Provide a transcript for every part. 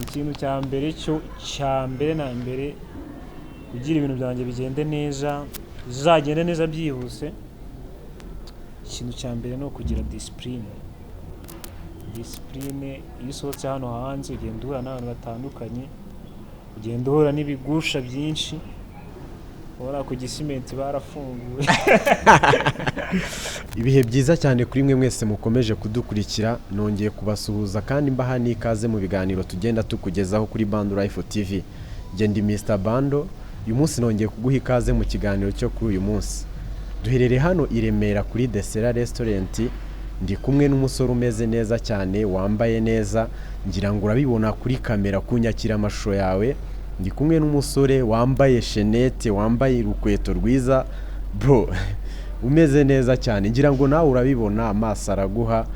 Ikintu cya mbere cyo cya mbere na mbere kugira ibintu byanjye bigende neza, bizagende neza byihuse, ikintu cya mbere ni ukugira discipline. Discipline, iyo usohotse hano hanze ugenda uhura n'abantu batandukanye, ugenda uhura n'ibigusha byinshi. Ubona ku Gisimenti barafunguye. Ibihe byiza cyane kuri mwe mwese mukomeje kudukurikira. Nongeye kubasuhuza kandi mbaha n'ikaze mu biganiro tugenda tukugezaho kuri Bando Life TV. Njye ndi Mr Bando. Uyu munsi nongeye kuguha ikaze mu kiganiro cyo kuri uyu munsi. Duherereye hano i Remera kuri Desera Restaurant. Ndi kumwe n'umusore umeze neza cyane, wambaye neza, ngira ngo urabibona kuri kamera ku nyakiramashusho yawe. Ndi kumwe n'umusore wambaye chaînette, wambaye urukweto rwiza, bro, umeze neza cyane. Ngira ngo nawe urabibona, amaso araguha.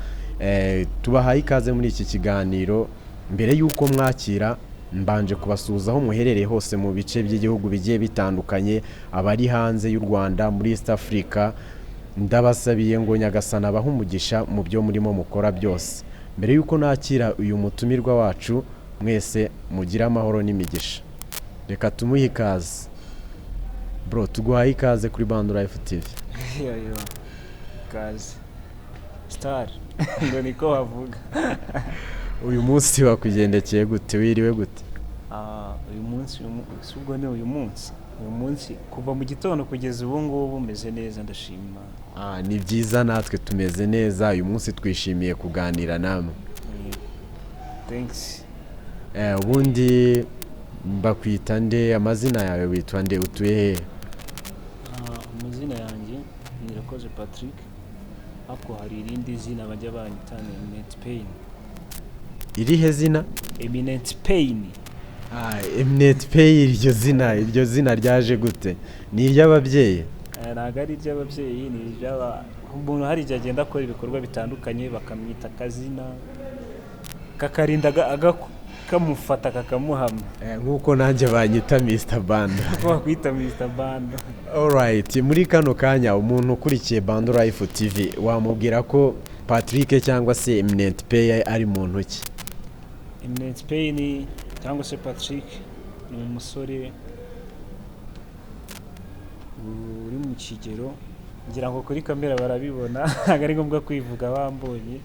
Tubahaye ikaze muri iki kiganiro. Mbere y'uko mwakira, mbanje kubasuhuza aho muherereye hose mu bice by'igihugu bigiye bitandukanye, abari hanze y'u Rwanda, muri East Africa. Ndabasabiye ngo Nyagasana abahe umugisha mu byo murimo mukora byose. Mbere y'uko nakira uyu mutumirwa wacu, mwese mugire amahoro n'imigisha. Reka tumuhe ikaze. Bro, tuguhaye ikaze kuri Bando Life TV. Yo, kazi star, ngo niko bavuga. Uyu munsi wakugendekeye gute? Wiriwe gute? Ah, uyu munsi, si ubwo ni uyu munsi, uyu munsi kuva mu gitondo kugeza ubu ngubu meze neza, ndashima Imana. Ah, ni byiza, natwe tumeze neza. Uyu munsi twishimiye kuganira namwe. Thanks. Ubundi bakwita nde? Amazina yawe witwa nde? Utuye hehe? Ah, amazina yanjye ni Irakoze Patrick, ariko hari irindi zina bajya banyita, ni Eminent Pain. Irihe zina? Eminent Pain. Ah, Eminent Pay. Iryo zina ryaje gute? Ni iry'ababyeyi? Ntabwo ari iry'ababyeyi, ni iry'aba umuntu. Hari igihe agenda akora ibikorwa bitandukanye bakamwita akazina kakarinda kamufata kakamuhama. Nk'uko nanjye banyita Mr Bando. Ko bakwita Mr Bando. Alright, muri kano kanya umuntu ukurikiye Bando Life TV wamubwira ko Patrick cyangwa se Eminent Pay ari mu ntoki? Eminent Pain cyangwa se Patrick ni umusore uri mu kigero, ngira ngo kuri kamera barabibona, ntabwo ari ngombwa kwivuga, bambonye.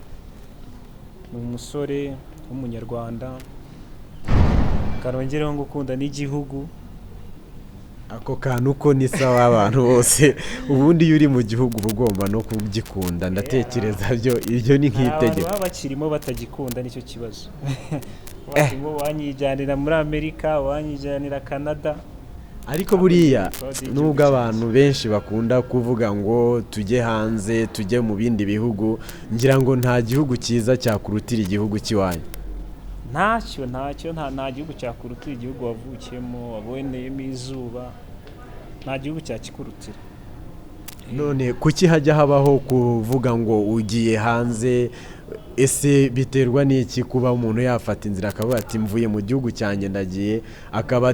Ni umusore w'Umunyarwanda, kanongereho ngo ukunda n'igihugu. Ako kantu ko ni sawa. Abantu bose ubundi iyo uri mu gihugu uba ugomba no kugikunda, ndatekereza byo ibyo ni Hari abantu nk'itegeko. baba bakirimo batagikunda, nicyo kibazo. Barimo wanyijyanira muri Amerika, wanyijyanira Canada. Ariko buriya Proud y'igihugu nubwo cyacu. abantu benshi bakunda kuvuga ngo tujye hanze, tujye mu bindi bihugu, ngira ngo nta gihugu cyiza cyakurutira igihugu cy'iwanyu. Ntacyo, ntacyo, nta gihugu cyakurutira igihugu wavukiyemo, waboneyemo izuba. Nta gihugu cyakikurutira. None kuki hajya habaho kuvuga ngo ugiye hanze? Ese biterwa n'iki kuba umuntu yafata inzira akavuga ati mvuye mu gihugu cyanjye ndagiye, akaba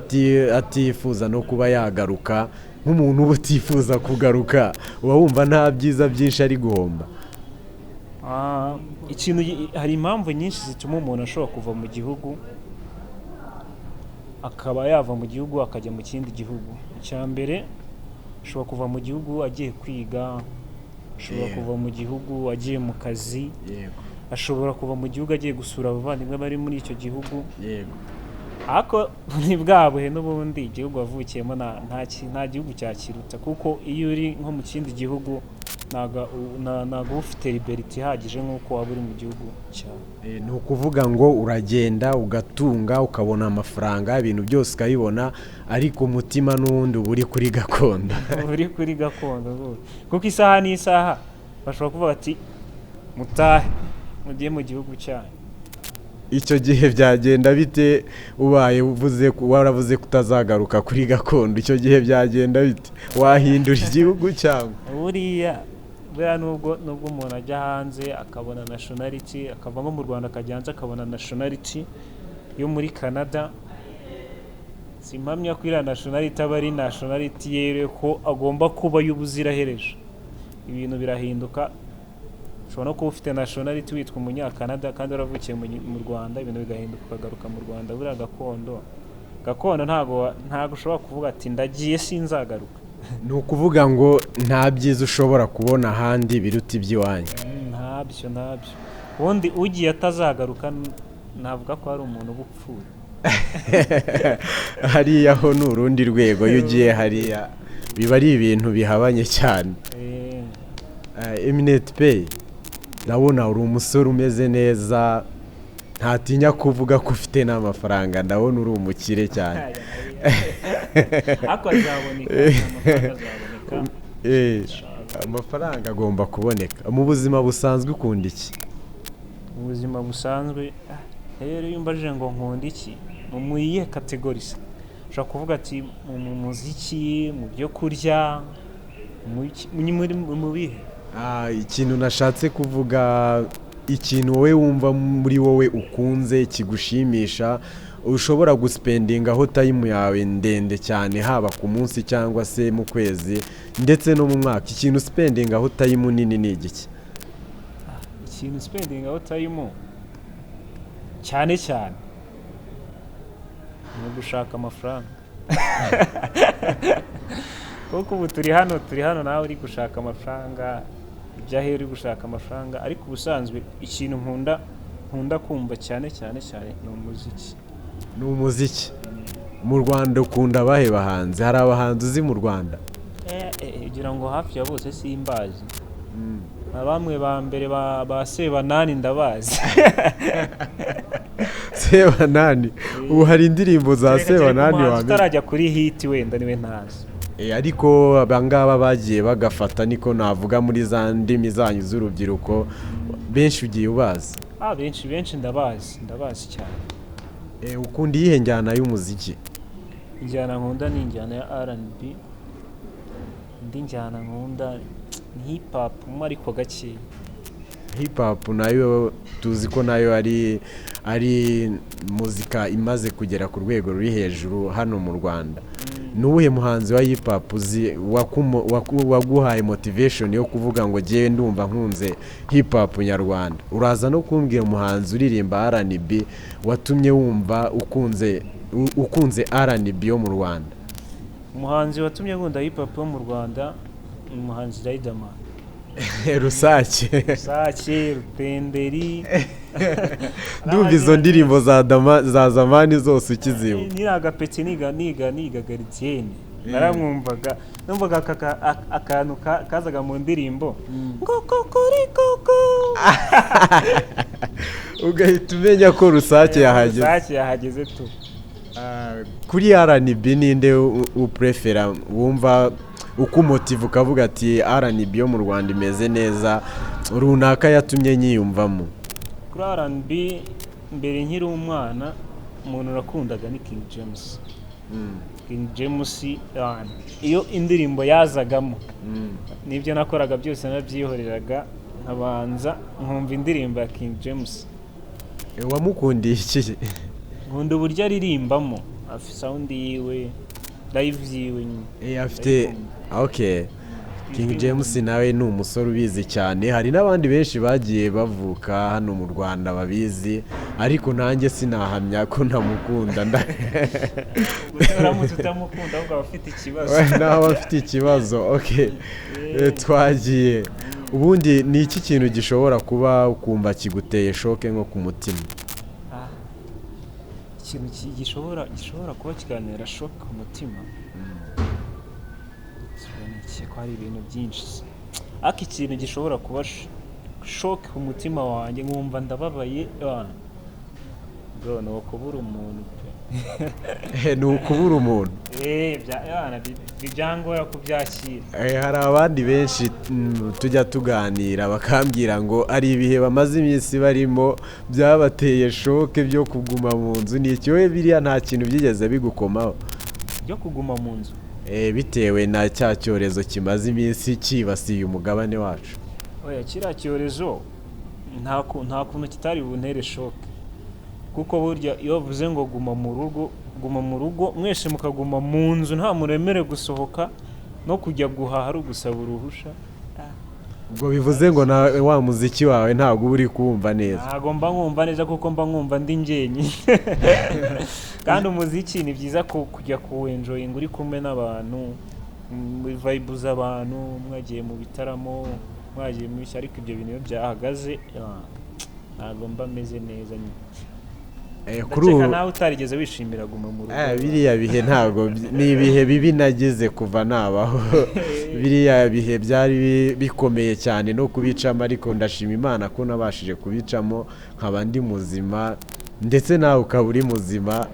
atifuza no kuba yagaruka? Nk'umuntu uba utifuza kugaruka, uba wumva nta byiza byinshi ari guhomba? Ah, ikintu hari impamvu nyinshi zituma umuntu ashobora kuva mu gihugu, akaba yava mu gihugu akajya mu kindi gihugu. Icya mbere, ashobora kuva mu gihugu agiye kwiga, ashobora kuva mu gihugu agiye mu kazi, ashobora kuva mu gihugu agiye gusura abavandimwe bari muri icyo gihugu. Ariko ni bwa buhe n'ubundi igihugu wavukiyemo nta gihugu cyakiruta, kuko iyo uri nko mu kindi gihugu ntabwo uba ufite liberté ihagije nk'uko waba uri mu gihugu cyawe. Ni ukuvuga ngo uragenda ugatunga, ukabona amafaranga, ibintu byose ukabibona, ariko umutima n'uwundi uba uri kuri gakondo. Uba uri kuri gakondo rwose, kuko isaha n'isaha bashobora kuvuga bati mutahe mujye mu gihugu cyanyu. Icyo gihe byagenda bite? Ubaye uvuze waravuze ko utazagaruka kuri gakondo, icyo gihe byagenda bite? Wahindura igihugu cyangwa? Buriya nubwo umuntu ajya hanze akabona nationality, akava nko mu Rwanda akajya hanze akabona nationality yo muri Canada, simpamya ko iriya nationality aba ari nationality yewe ko agomba kuba y'ubuziraherezo. Ibintu birahinduka, ushobora Ushobora no kuba ufite nationality witwa Umunyakanada kandi waravukiye mu Rwanda, ibintu bigahinduka ukagaruka mu Rwanda. Buriya gakondo ntabwo ushobora kuvuga ati ndagiye sinzagaruka. Ni ukuvuga ngo nta byiza ushobora kubona ahandi biruta iby'iwanyu? Ntabyo. Ubundi ugiye atazagaruka navuga ko hari umuntu uba upfuye. Hariya ho ni urundi rwego, iyo ugiye hariya biba ari ibintu bihabanye cyane. Eminent Pay, ndabona uri umusore umeze neza, ntatinya kuvuga ko ufite n'amafaranga, ndabona uri umukire cyane. Ariko azaboneka, amafaranga azaboneka. Amafaranga agomba kuboneka. Mu buzima busanzwe ukunda iki? Mu buzima busanzwe, rero iyo umbajije ngo nkunda iki, mu iyihe category se? Ushobora kuvuga ati mu muziki, mu byo kurya, mu bihe? Ikintu nashatse kuvuga, ikintu wowe wumva muri wowe ukunze, kigushimisha, ushobora guspendingaho time yawe ndende cyane, haba ku munsi cyangwa se mu kwezi ndetse no mu mwaka, ikintu spendingaho time nini ni igiki? Ikintu spendingaho time cyane cyane ni ugushaka amafaranga, kuko ubu turi hano nawe uri gushaka amafaranga, ibyahe uri gushaka amafaranga. Ariko ubusanzwe ikintu nkunda kumva cyane cyane cyane ni umuziki. Ni umuziki. Mu Rwanda ukunda abahe bahanzi? Hari abahanzi uzi mu Rwanda? Ugira ngo hafi ya bose simbazi. Na bamwe ba mbere ba Sebanani ndabazi. Sebanani, ubu hari indirimbo za Kereka Sebanani umuhanzi wamenya? utarajya kuri hit wenda niwe ntazi. Ariko abangaba bagiye bagafata, niko navuga, muri za ndimi zanyu z'urubyiruko, benshi ugiye ubazi? Benshi benshi ndabazi, ndabazi cyane. Ukunda iyihe njyana y'umuziki? Injyana nkunda ni injyana ya R&B. Indi njyana nkunda ni hip hop mo, ariko gakeya. Hip hop nayo tuzi ko nayo ari muzika imaze kugera ku rwego ruri hejuru hano mu Rwanda. Ni uwuhe muhanzi wa hip hop uzi waguhaye motivation yo kuvuga ngo ngewe ndumva nkunze hip hop nyarwanda? Uraza no kumbwira umuhanzi uririmba R&B watumye wumva ukunze R&B yo mu Rwanda. Umuhanzi watumye nkunda hip hop yo mu Rwanda ni umuhanzi Riderman. Rusake? Rusake, Rutenderi. Ndumva izo ndirimbo za zamani zose ukizibuka. Nkiri agapeti, niga gardienne, naramwumvaga, numvaga akantu kazaga mu ndirimbo ngo kokorikoko. Ugahita umenya ko Rusake yahageze. Rusake yahageze tu. Kuri R&B ninde uprefera, wumva ukumotiva ukavuga ati R&B yo mu Rwanda imeze neza, runaka yatumye nyiyumvamo? Kuri R&B, mbere nkiri umwana, umuntu nakundaga ni King James. King James, iyo indirimbo yazagamo, n'ibyo nakoraga byose nabyihoreraga, nkabanza nkumva indirimbo ya King James. Wamukundiye iki? Nkunda uburyo aririmbamo, afite sound yiwe, live yiwe nyine. Afite, okay, King James nawe ni umusore ubizi cyane. Hari n'abandi benshi bagiye bavuka hano mu Rwanda babizi, ariko nanjye sinahamya ko ntamukunda. Gusa uramutse utamukunda ahubwo aba afite ikibazo. Nawe afite ikibazo. Okay. Twagiye. Ubundi ni iki kintu gishobora kuba ukumva kiguteye shock nko ku mutima? Ikintu gishobora kuba kiganira shock ku mutima ni ko hari ibintu byinshi se. Ariko ikintu gishobora kuba shock ku mutima wanjye nkumva ndababaye, bro, ni ukubura umuntu pe. Ni ukubura umuntu? Byangora kubyakira. Hari abandi benshi tujya tuganira bakambwira ngo ari ibihe bamaze iminsi barimo byabateye shock byo kuguma mu nzu. Ni iki? Wowe biriya nta kintu byigeze bigukomaho? Byo kuguma mu nzu? Bitewe na cya cyorezo kimaze iminsi cyibasiye umugabane wacu. Oya, kiriya cyorezo nta kuntu kitari buntere shock, kuko burya iyo bavuze ngo guma mu rugo, guma mu rugo, mwese mukaguma mu nzu, nta muntu wemerewe gusohoka, no kujya guhaha ari ugusaba uruhusha. Ubwo bivuze ngo na wa muziki wawe ntabwo uba uri kuwumva neza? Ntabwo mba nkumva neza, kuko mba nkumva ndi njyenyine. Kandi umuziki ni byiza kujya kuwenjoyinga uri kumwe n'abantu, muri vibe z'abantu, mwagiye mu bitaramo, mwagiye mu bishya. Ariko ibyo bintu iyo byahagaze, ntabwo mba meze neza nyine. Kuri Ndakeka ubu nawe utarigeze wishimira Guma mu Rugo. Biriya bihe ntabwo ni ibihe bibi nagize kuva nabaho. Biriya bihe byari bikomeye cyane no kubicamo, ariko ndashima Imana ko nabashije kubicamo nkaba ndi muzima, ndetse nawe ukaba uri muzima.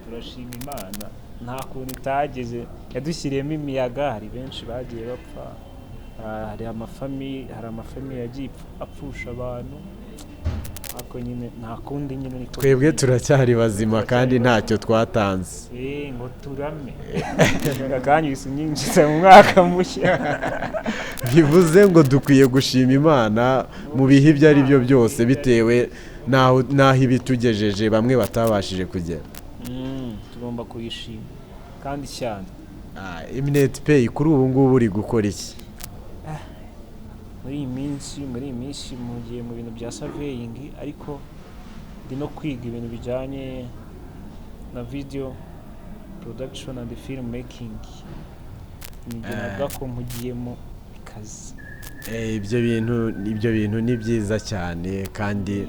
Turashima Imana, nta kuntu itageze, yadushyiriyemo imiyaga. Hari benshi bagiye bapfa. Hari amafamille yagiye apfusha abantu, ariko nyine nta kundi nyine niko Twebwe biri. turacyari bazima kandi ntacyo twatanze. Ngo turame akanya uhise unyinjiza mu mwaka mushya. Bivuze ngo dukwiye gushima Imana mu bihe ibyo ari byo byose, bitewe n'aho ibitugejeje bamwe batabashije kugera. Tugomba kuyishima kandi cyane. Eminent Pay, kuri ubu ngubu uri gukora iki? Muri iyi minsi mugiye mu bintu bya surveying, ariko ndi no kwiga ibintu bijyanye na video production and film making. Nibyo navuga ko mpugiyemo kazi. Ibyo bintu ni byiza cyane kandi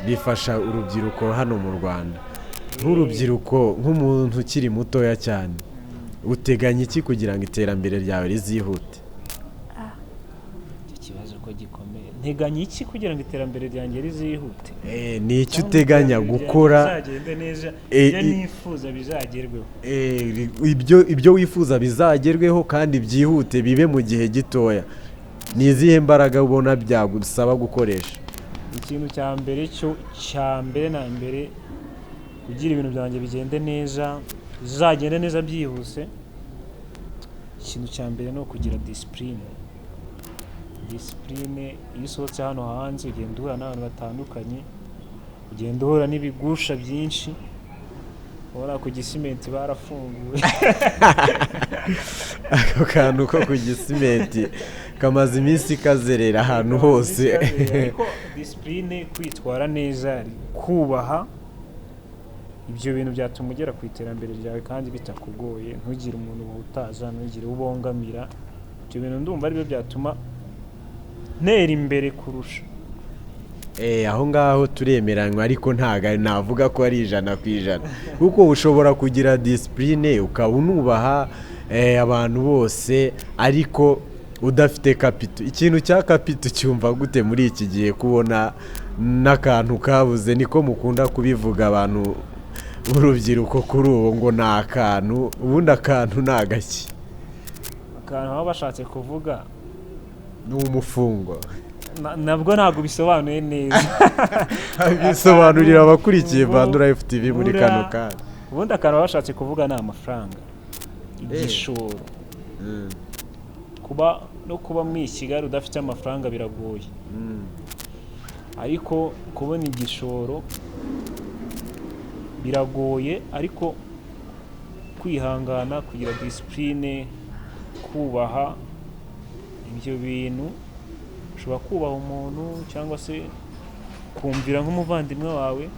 bifasha urubyiruko hano mu Rwanda. Nk'urubyiruko, nk'umuntu ukiri mutoya cyane, uteganya iki kugira ngo iterambere ryawe rizihute? Icyo kibazo ko gikomeye! Nteganya iki kugira ngo iterambere ryanjye rizihute? Ni icyo Cyangwa uteganya iterambere ryanjye gukora? Bizagende neza, ibyo nifuza bizagerweho. Ibyo wifuza bizagerweho kandi byihute, bibe mu gihe gitoya. Ni izihe mbaraga ubona byagusaba gukoresha? Ikintu cya mbere cyo cya mbere na mbere, kugira ibintu byanjye bigende neza, bizagende neza byihuse, ikintu cya mbere ni ukugira discipline. Discipline, iyo usohotse hano hanze ugenda uhura n'abantu batandukanye, ugenda uhura n'ibigusha byinshi. Ubona ku Gisimenti barafunguye. Ako kantu ko ku Gisimenti kamaze iminsi kazerera ahantu hose. Ariko discipline, kwitwara neza, kubaha, ibyo bintu byatuma ugera ku iterambere ryawe kandi bitakugoye. Ntugire umuntu uhutaza, ntugire uwo ubongamira. Ibyo bintu ndumva aribyo byatuma ntera imbere kurusha. Aho ngaho turemeranywa, ariko ntabwo navuga ko ari 100%, kuko ushobora kugira discipline ukaba unubaha abantu bose, ariko udafite capital. Ikintu cya capital cyumva gute muri iki gihe, kubona n'akantu kabuze? Niko mukunda kubivuga abantu b'urubyiruko kuri ubu, ngo ni akantu. Ubundi akantu ni agaki? Akantu baba bashatse kuvuga Ni umufungo. Nabwo ntabwo bisobanuye neza. Bisobanurira abakurikiye Ubwo Bandura FTV muri kano kanya. Ubundi akantu baba bashatse kuvuga ni amafaranga, igishoro. Kuba no kuba muri Kigali udafite amafaranga biragoye, ariko kubona igishoro biragoye. Ariko kwihangana, kugira discipline, kubaha, ibyo bintu ushobora kubaha umuntu cyangwa se kumvira nk'umuvandimwe wawe,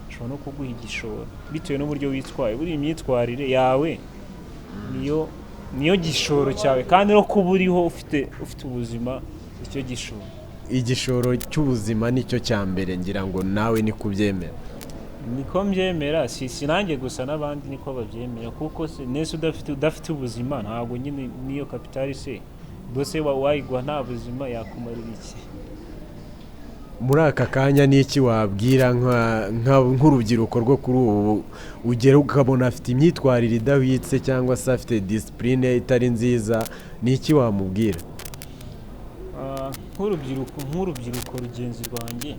ashobora no kuguha igishoro bitewe n'uburyo witwaye. Buriya imyitwarire yawe niyo gishoro cyawe, kandi no kuba uriho ufite ubuzima, icyo gishoro. Igishoro cy'ubuzima nicyo cya mbere, ngira ngo nawe ni kubyemera. Niko mbyemera. Si nanjye gusa, n'abandi niko babyemera, kuko se nese udafite ubuzima, ntabwo nyine n'iyo capital se bose wayiguha nta buzima yakumarira iki? Muri aka kanya ni iki wabwira nk'urubyiruko rwo kuri ubu, ugera ukabona afite imyitwarire idahwitse cyangwa se afite discipline itari nziza? Ni iki wamubwira? Nk'urubyiruko rugenzi rwanjye,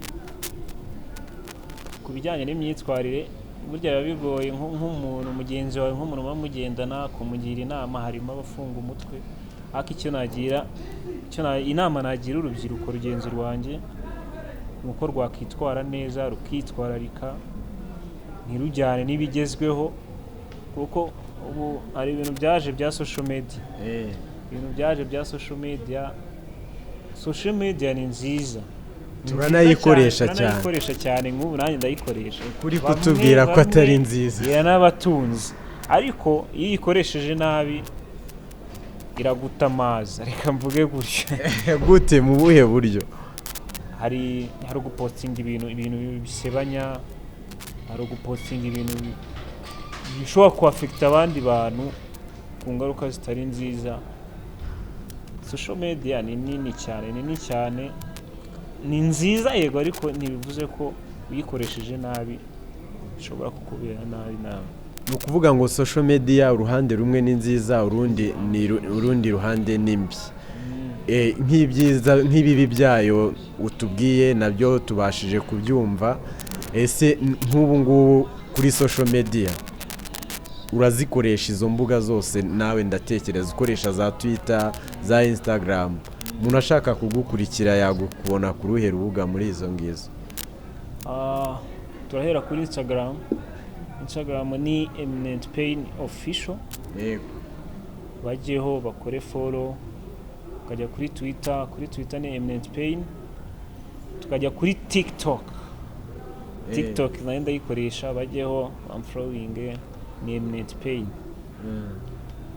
ku bijyanye n'imyitwarire, burya biba bigoye nk'umuntu mugenzi wawe, nk'umuntu muba mugendana, kumugira inama. Harimo abafunga umutwe, ariko icyo nagira icyo inama nagira urubyiruko rugenzi rwanjye ni uko rwakwitwara neza, rukitwararika, ntirujyane n'ibigezweho, kuko ubu hari ibintu byaje bya social media. Ibintu byaje bya social media. Social media ni nziza. Ni nziza. Turanayikoresha cyane. Turanayikoresha cyane, nk'ubu nanjye ndayikoresha. Kuri kutubwira ko atari nziza. Iranabatunze, ariko iyo uyikoresheje nabi iragutamaza, reka mvuge gutyo. Gute? Mu buhe buryo? Hari ugupostinga ibintu bisebanya, hari ugupostinga ibintu bishobora kuaffecta abandi bantu ku ngaruka zitari nziza. Social media ni nini cyane, ni nini cyane. Ni nziza yego, ariko ntibivuze ko uyikoresheje nabi bishobora kukubera nabi nawe. Ni ukuvuga ngo social media uruhande rumwe ni nziza, urundi ruhande ni mbi. Nk'ibyiza nk'ibibi byayo utubwiye nabyo tubashije kubyumva. Ese nk'ubu ngubu kuri social media urazikoresha izo mbuga zose? Nawe ndatekereza ukoresha za Twitter, za Instagram. Umuntu ashaka kugukurikira yagukubona ku ruhe rubuga muri izo ngizo? Turahera kuri Instagram. Instagram ni Eminent Pain Official. Bajyeho bakore follow. Tukajya kuri Twitter, kuri Twitter ni Eminent Pain. Tukajya kuri TikTok. TikTok nayo ndayikoresha, bajyeho bamfollowinge, ni Eminent Pain.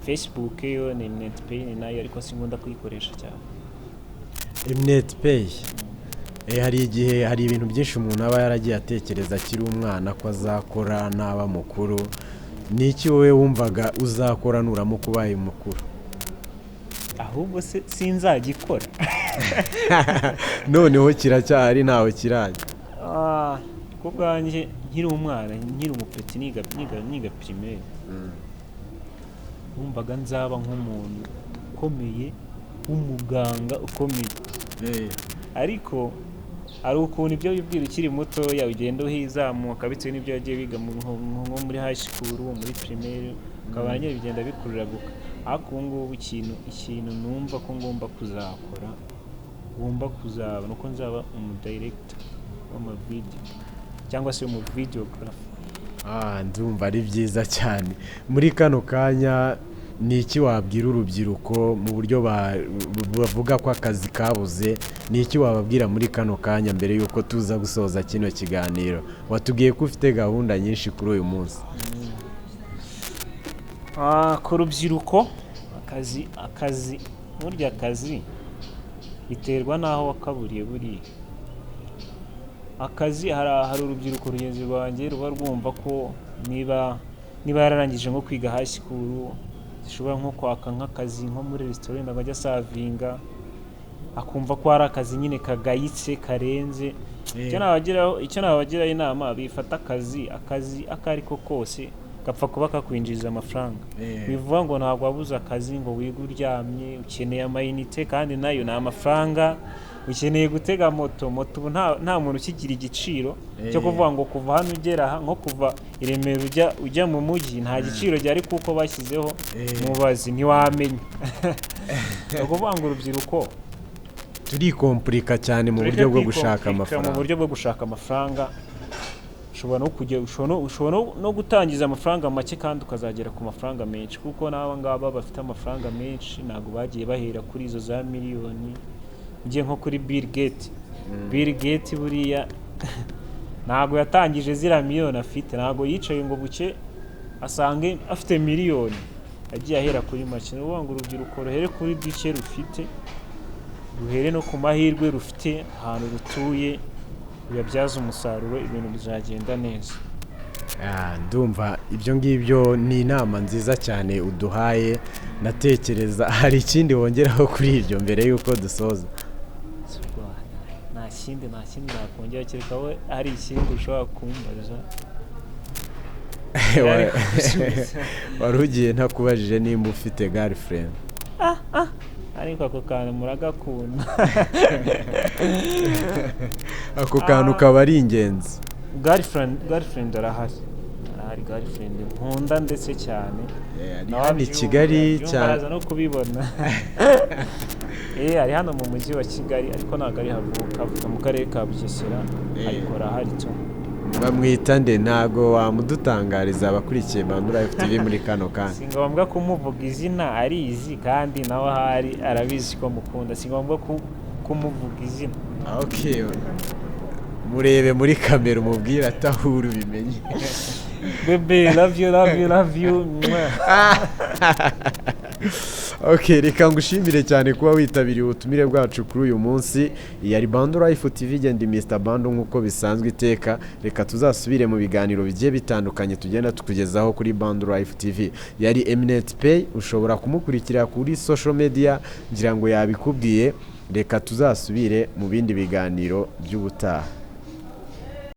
Facebook yo ni Eminent Pain nayo, ariko sinkunda kuyikoresha cyane. Eminent Pain. Hari igihe hari ibintu byinshi umuntu aba yaragiye atekereza akiri umwana ko azakora naba mukuru. Ni iki wowe wumvaga uzakora nuramuka ubaye mukuru? Ahubwo se sinzagikora? Noneho kiracyahari, ntawe kirajya? Ku bwanjye, nkiri umwana, nkiri umupetit, niga primaire, wumvaga nzaba nk'umuntu ukomeye, w'umuganga ukomeye. Ariko hari ukuntu ibyo wibwira ukiri mutoya ugenda uhizamuka bitewe n'ibyo wagiye wiga nko muri high school, muri primaire, ukabona nyine bigenda bikururaguka. Ariko ubu ngubu ikintu numva ko ngomba kuzakora, ngomba kuzaba, nuko nzaba umudirector w'amavideo cyangwa se umuvideographer. Ndumva ari byiza cyane. Muri kano kanya ni iki wabwira urubyiruko mu buryo bavuga ko akazi kabuze? Ni iki wababwira muri kano kanya mbere y'uko tuza gusoza kino kiganiro? Watubwiye ko ufite gahunda nyinshi kuri uyu munsi. Ku rubyiruko, akazi burya akazi biterwa n'aho wakaburiye. Buriya akazi, hari urubyiruko rugenzi rwanjye ruba rwumva ko niba yararangije nko kwiga high school, zishobora nko kwaka nk'akazi nko muri resitora ngo ajye aservinga, akumva ko hari akazi nyine kagayitse karenze. Icyo nabagiraho inama, bifata akazi ako ari ko kose gapfa kuba kakwinjiriza amafaranga. Bivuga ngo ntabwo wabuze akazi ngo wige uryamye. Ukeneye amayinite kandi nayo ni amafaranga. Ukeneye gutega moto. Moto ubu nta muntu ukigira igiciro cyo kuvuga ngo kuva hano ugera aha, nko kuva i Remera ujya mu mujyi, nta giciro gihari kuko bashyizeho mubazi, ntiwamenya. Ni ukuvuga ngo urubyiruko Turikompurika cyane mu tureke buryo bwo gushaka kwikompurika mu amafaranga. buryo bwo gushaka amafaranga. Ushobora no kujya ushobora no gutangiza amafaranga make kandi ukazagera ku mafaranga menshi, kuko n'aba ngaba bafite amafaranga menshi ntabwo bagiye bahera kuri izo za miliyoni. Ugiye nko kuri Bill Gates, Bill Gates buriya ntabwo yatangije ziriya miliyoni afite, ntabwo yicaye ngo buke asange afite miliyoni, yagiye ahera kuri make. Ni ukuvuga ngo urubyiruko ruhere kuri duke rufite, ruhere no ku mahirwe rufite ahantu rutuye, ruyabyaze umusaruro, ibintu bizagenda neza. Ndumva ibyo ngibyo ni inama nziza cyane uduhaye. Ndatekereza hari ikindi wongeraho kuri ibyo mbere y'uko dusoza? Nta kindi nakongera, kereka we hari ikindi ushobora kumbaza. Wari ugiye ntakubajije nimba ufite girlfriend. Ariko ako kantu muragakunda. Ako kantu kaba ari ingenzi. Girlfriend arahari, girlfriend nkunda ndetse cyane. Ari Nawe hano i abyumva, Kigali abyumva, cyane? Araza no kubibona. Ari hano mu mujyi wa Kigali, ariko ntabwo ari havuka, avuka mu karere ka Bugesera. Ariko arahari tu. Bamwita nde? Ntago wamudutangariza abakurikiye Bandura TV muri kano kanya? Si ngombwa kumuvuga izina, arizi kandi nawe ahari arabizi ko mukunda. Si ngombwa. kumuvuga izina. Okay, murebe muri kamera umubwire atahura ubimenye. Bebe, love you, love you, love you. Mwah. Ok, reka ngushimire cyane kuba witabiriye ubutumire bwacu kuri uyu munsi. Iyi yari Bando Life TV, genda Mr Bando nk'uko bisanzwe iteka. Reka tuzasubire mu biganiro bigiye bitandukanye tugenda tukugezaho kuri Bando Life TV. Yari Eminent Pay, ushobora kumukurikira kuri social media, ngira ngo yabikubwiye. Reka tuzasubire mu bindi biganiro by'ubutaha.